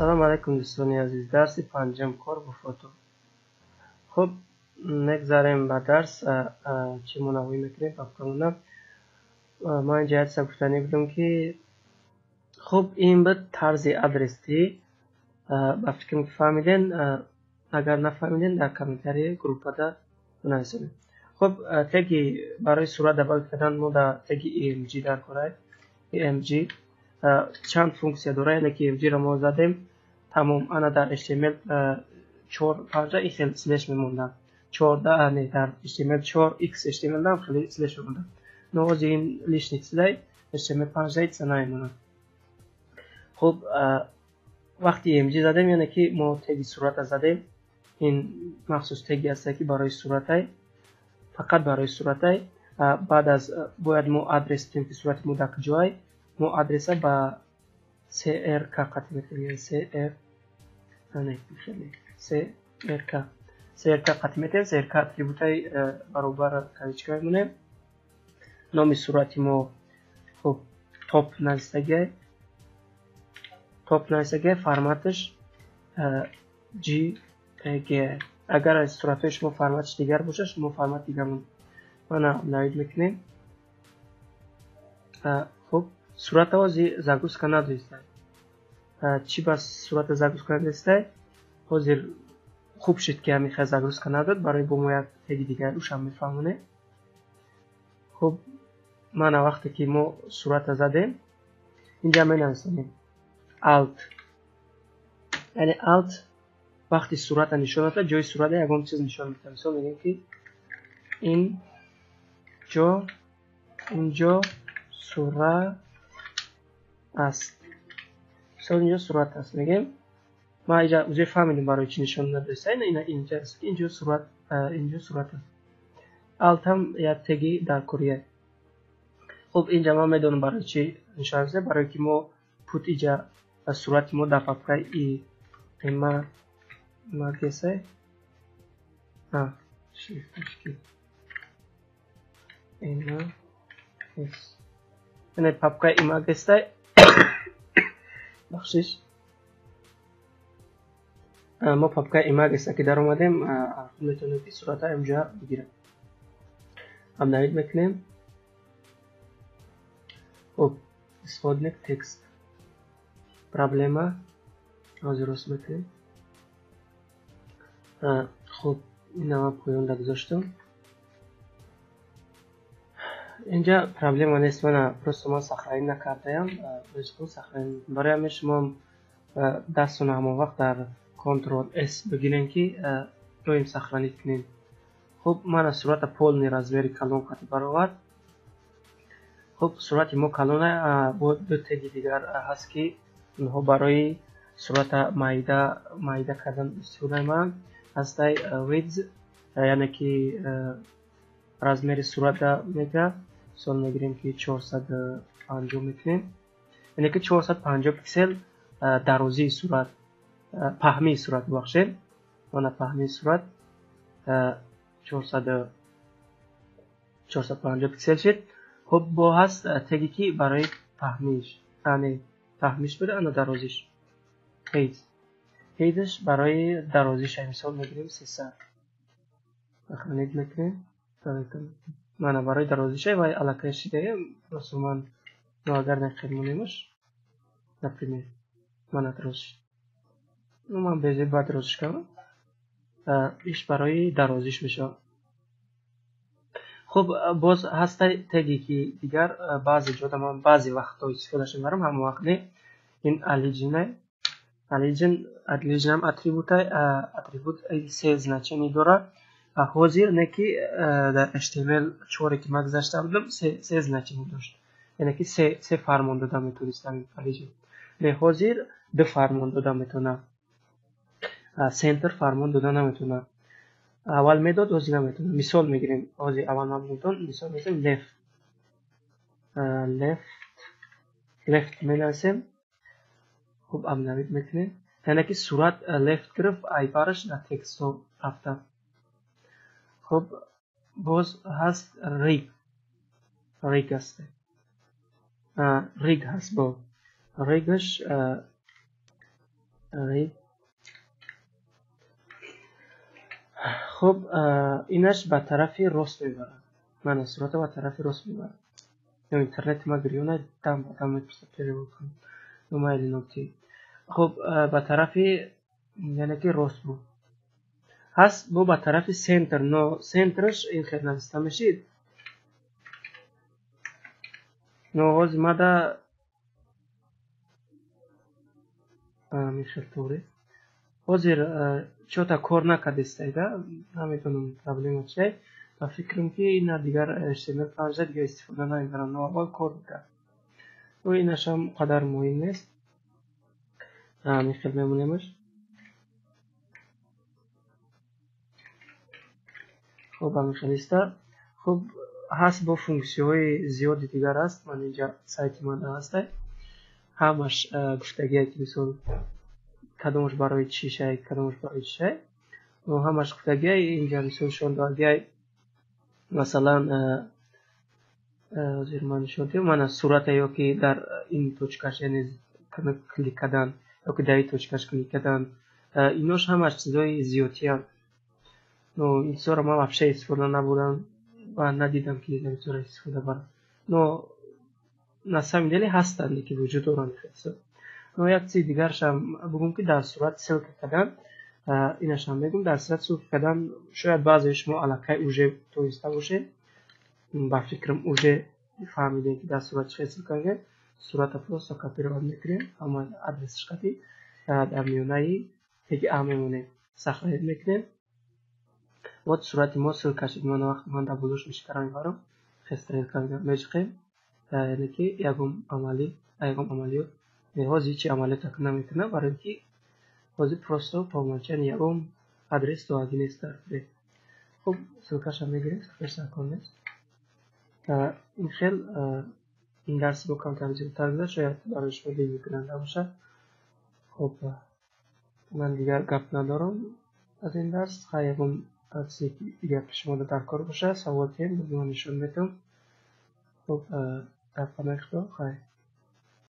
Салом алайкум, дӯстони азиз. Дарси панҷум: кор бо фото. Хуб, мегзарем ба дарс. Чӣ мунаввӣ мекунем папкамона. Ман инҷа як чиза гуфтанӣ будам, ки хуб, ин буд тарзи адресдиҳӣ. Ба фикрам, ки фаҳмиден. Агар нафаҳмиден, дар комментарии группада бинависонед. Хуб, теги барои сурат добавить кардан мо дар теги img дар кора. Img чанд функсия дорад, яъне ки img-ро мо задем, тамом. Ана, дар HTML чор панҷа ин хел слеш мемонданд, 14 не, дар HTML 4 XHTML ам хеле слеш мемонданд, но ҳозир ин лишний чизай, HTML панҷа чиза намемонад. Хуб, вақти img задем, яъне ки мо теги сурата задем. Ин махсус теги ҳасте, ки барои суратай, фақат барои суратай. Баъд аз бояд мо адрес бидем, ки сурати мо дар куҷоай. Мо адреса ба src қатъ метавонем, cr src, src қатъ метавонем. Src атрибутаи баробар кавычка мемонем, номи сурати мо. Хуб, топ навистагиай, топ навистагиай, форматаш jpg. Агар аз суратҳои шумо форматаш дигар бошад, шумо формат дигар мана обновить мекунем. Хуб, сурата ҳозир загрузка надоистай. Чӣ ба сурата загрузка надоистай? Ҳозир хуб шуд, ки ҳамин хел загрузка надод, барои бо мо як теги дигар ушам мефаҳмонем. Хуб, мана, вақте ки мо сурата задем, инҷа менависонем alt, яъне alt вақти сурата нишон дод, ҷои сурата ягон чиз нишон медиҳад. Мисол, мегӯем, ки ин ҷо, инҷо сурат аст. Мисол, инҷо сурат аст, мегӯем. Ма инҷа уже фаҳмидем, барои чӣ нишон надоста. Ина, инҷа аст, инҷо сурат, инҷо сурат аст. Alt ҳам як теги дар корея. Хуб, инҷа ман медонам, барои чӣ нишон додем: барои ки мо пут иҷа сурати мо дар папкаи и images, шрифташки images, яъне папкаи images, бахшиш, мо папкаи images ки даромадем, метавонем, ки сурата инҷа бигирем. Обновить мекунем. Хуб, исходник текст проблема, ҳозир рост мекунем. Хуб, ина ман поёнда гузоштам, инҷа проблема нест. Мана, просто ман сохранить накардаям, сохранить. Барои ҳамин шумо дастона ҳамон вақт дар Ctrl S бигирем, ки доим сохранить кунем. Хуб, мана, сурата полный размери калон қати баровард. Хуб, сурати мо калона. Бо ду теги дигар ҳаст, ки онҳо барои сурата майда майда кардан истифода мебаранд. Ҳастай width, яъне ки размери сурата мегирад. Мисол, мегирем, ки 450 мекунем, яъне ки 450 пиксел дарозии сурат, паҳмии сурат, бубахшед. Мана, паҳмии сурат 450 пиксел шид. Хуб, бо ҳаст теги, ки барои паҳмиш, яъне паҳмиш буда, ана дарозиш, height. Height барои дарозиш, мисол мегирем, 300, сохранить мекунем. Мана, барои дарозиша вай аллакай шидаем. Просто ман агар нақил монемаш, например, мана, дарозиш, ман безе баъд дарозиш кардам, иш барои дарозиш мешавад. Хуб, боз ҳастай теги, ки дигар баъзе ҷода ман баъзе вақтҳо истифодаш мебарам, ҳама вақт не. Ин align. Align, align ҳам атрибута, атрибут се значение дорад ҳозир, не ки дар HTML 4, ки ман гузашта будам, се значение дошт, яъне ки се фармон дода метавонистам align. Не, ҳозир ду фармон дода метавонам, center фармон дода наметавонам. Аввал медод, ҳозир наметавонам. Мисол мегирем, ҳозир аввал ман мисол мезанем, left, left, left менависем. Хуб, обновить мекунем, яъне ки сурат left гирифт, айбараш дар текстҳо рафта. Хуб, боз ҳаст right, right аст, right ҳаст. Бо right аш Хуб, инаш ба тарафи рост мебарад. Мана сурата ба тарафи рост мебарад. Ё интернети ма гирёна дам ба дам мепурсад перевод кун. Ё майли ноти. Хуб, ба тарафи яъне ки рост буд. Ҳаст бо ба тарафи центр, но центраш ин хел нависта мешид. Но ҳозир мада михел туғри. Ҳозир чота кор накардистайда, намедонам проблема чиай. Ба фикрам ки ина дигар HTML5 дигар истифода намебарам, но аввал кор мекард. Но инашам қадар муҳим нест. Михел мемонемаш. Хуб, ҳамин. Хуб, ҳаст бо функсияҳои зиёди дигар аст. Ман инҷа сайти ман ҳастай. Ҳамаш гуфтагие ки мисол кадомаш барои чӣ шай, кадомаш барои чӣ шай. Ҳамаш гуфтагие инҷа мисол нишон додагие, масалан ҳозир ман нишон диҳам, мана сурата ё ки дар ин точкаш, яъне клик кардан ё ки дар ин точкаш клик кардан, инош ҳамаш чизои зиёдтиянд. Но ин чизоро ман вообще истифода набурдам ва надидам ки ин чизоро истифода барам. Но на самом деле ҳастанд, ки вуҷуд доранд. Но як чизи дигарашам бугум ки дар сурат ссылка кардан, инашам мегум, дар сурат ссылка кардан шояд баъзеи шумо аллакай уже тоиста бошед, ба фикрам уже фаҳмидем ки дар сурат чӣ хел ссылка мекунем. Сурата просто копировать мекунем, ҳама адресаш қати дар миёнаи теги а мемонем, сохранить мекунем. Вот сурати мо ссылка шуд. Ман вақте ман дар болош мишкара мебарам, хел стрелка меҷиқем, яъне ки ягон амалӣ, ягон амалиёт ҳозир ҳеҷ амалиёт намекунам, барои ин ки ҳозир просто по умолчанию ягон адрес доагӣ нест дар веб. Хуб, ссылкаша мегирем, ссылкаш закон нест. Ин хел ин дарси бо камтар зиёдтар гузашт, шояд барои шумо дилгиркунанда бошад. Хуб, ман дигар гап надорам аз ин дарс. Хай, ягон чизе ки дигар пеши шумо дар кор бошад, савол диҳем, боз ман нишон медиҳам. Хуб, дар паноҳи Худо, хайр.